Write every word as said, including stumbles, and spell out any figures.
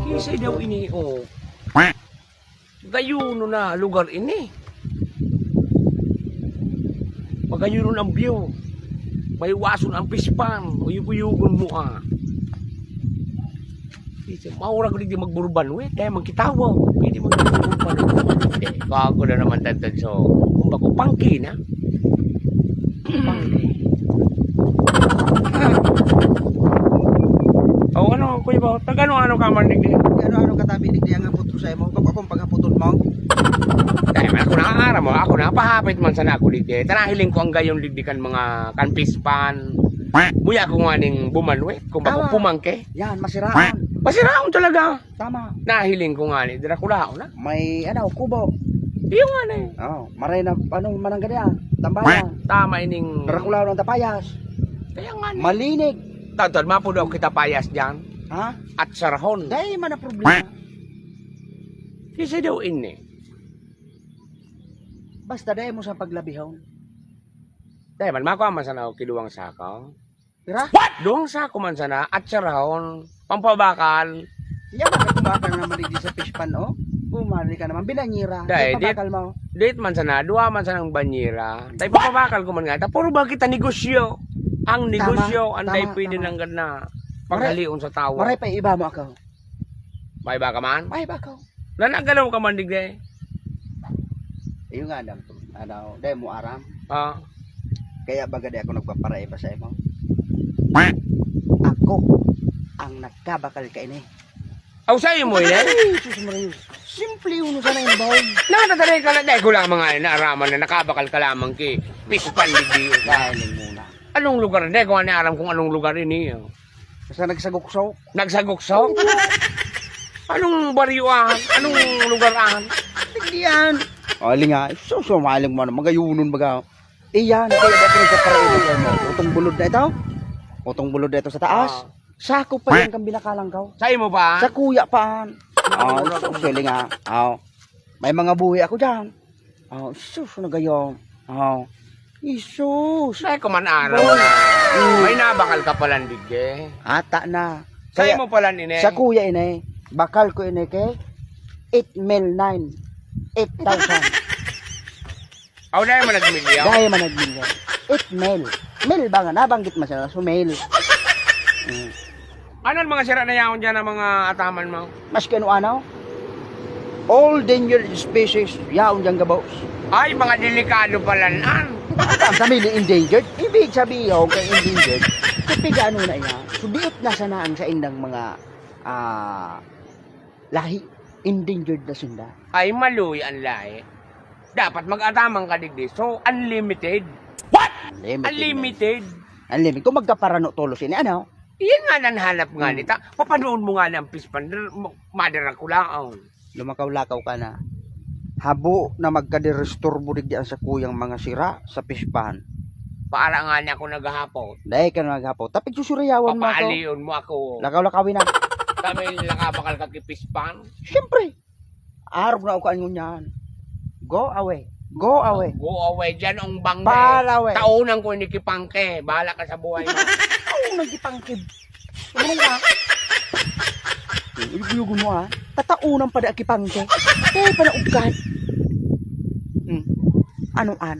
Kisay daw ini, oh. Gayuno na lugar ini. Pagayunon ang view. Maiwason ang pispan. Uyog-uyogon mo, ah. Isa, maurag ko digdi magburban, we. Kaya magkitawa. Pwede magburban. Eh, bago na naman, tantan. So, kung bako, pangki na. Pangki. O, ano, Kuya Bao? Tag-ano-ano ka man digdi? Ano, ano katabi digdi ang hapot ko sa imo? Kung akong paghapoton mo? Dahil man ako nakakaaram mo, ako na, pahapit man sana ako digdi. Tanahiling ko ang gayon digdi kan mga kanpispan. Muya ko nga ning bumanwit, kung bako Tama. pumangke. Yan, masiraan. Masiraan talaga. Tama. Nahiling ko nga ni, Draculaon na. May, ano, kubo. Iyo nga na eh. Oh, maray na, ano, manang gani ah. Tambayan. Tama ining Draculaon ng tapayas. Kaya nga ni. Malinig. Tantad, mapudaw kita payas dyan. Ha? At sarahon. Dahil man ang problema. Kasi daw ini. Basta dahil mo sa paglabihon. Dahil man, makuha man sana ako kiduwang sako. Pira? Duwang sako man sana, at sarahon, pampabakal. Yan, bakit kumakal naman digdi sa fish pond, oh? Bumali ka naman, binanyera. Dahil, Di dit, pabakal mo. dit man sana, duwa man sana ang banyera. Dahil papabakal ko man nga, ta puro ba kita negosyo? Ang Tama, negosyo, ang tama, dahil pwede tama. nang gana Maray, paghalion sa tawo. maray pa iba mo ako. May ba ka man? May ba ako? Nanagalaw ka man digdi? Iyo nga, dam, ano, dahil mo aram. Ah. Kaya baga di ako nagpaparaiba sa imo. Ako ang nagkabakal kaini. Aw, sa imo ini? Ay, Jesus Maria. Simple uno sana yung baon. Nakatataray ka na, dahil ko lang mga inaaraman na nakabakal ka lamang ki Pispan digdi ka. Dahil muna. Anong lugar? Dahil ko nga aram kung anong lugar ini. Basta nagsaguksok. Nagsaguksok? Anong baryo an? Anong lugar an? Digdi an. O, ali nga. So, so, maling mo na. Magayunon baga. Iyan, kaya dati nagpaparaiba sa imo. Utong bulod na ito. Utong bulod na ito sa taas. Ah. Sako pa yan kang binakalang kaw. Sa imo pa? Sa kuya pa. Ah, so, so, ali nga. Ah, may mga buhi ako dyan. Oh, sus, nagayon. Oh, Jesus. Dai ko man aram Boy. na. Mm. May nabakal ka palan digdi. Ata na. Sa Kaya, imo palan ini? Sa kuya ini, bakal ko ini kay eight mil nine. Eight thousand. Aw, dai man nagmilya? Dai man nagmilya. Eight mil. Mil ba nga? Nabanggit man siya, so mil. Mm. Ano ang mga sira na yaon dyan ang mga ataman mo? Maski ano-ano. All endangered species, yaon dyan gabos. Ay, mga delikado pala nan. Ang sabi ni endangered, ibig sabihin kay endangered, kapiga ano na iya. So, diit na sana ang saindang mga, ah, lahi. Endangered na sinda. Ay, maluya ang lahi. Dapat mag-ataman ka digdi. So, unlimited. What? Unlimited. Unlimited. Unlimited. Kung magkaparano tolos ini, ano? Iyan nga nan hanap nga Hmm. nita. Papanoon mo nga ni ang fish pond. Madara ko lang. Lumakaw-lakaw ka na. Habo na magkadiresturbo digdi ang sakuyang mga sira sa fish pond. Para nga ni ako naghahapot. Dai ka naghahapot. Tapig susurayawan mo ako. Papaalion mo ako. Lakaw-lakawin na. Kami nakabakal ka ki fish pond. Siyempre. Arog na ako kaingon niyan. Go away. Go away. Go away. Diyan ang bangga. Bahala, we. Taonan ko ini ki pangke. Bahala ka sa buhay mo. Taonan ki pangke. Tumulong ka. Uyog-uyogon mo, ah. Tataonan pa da ki pangke. Kaya pa naugkat. Hmm. Ano, an?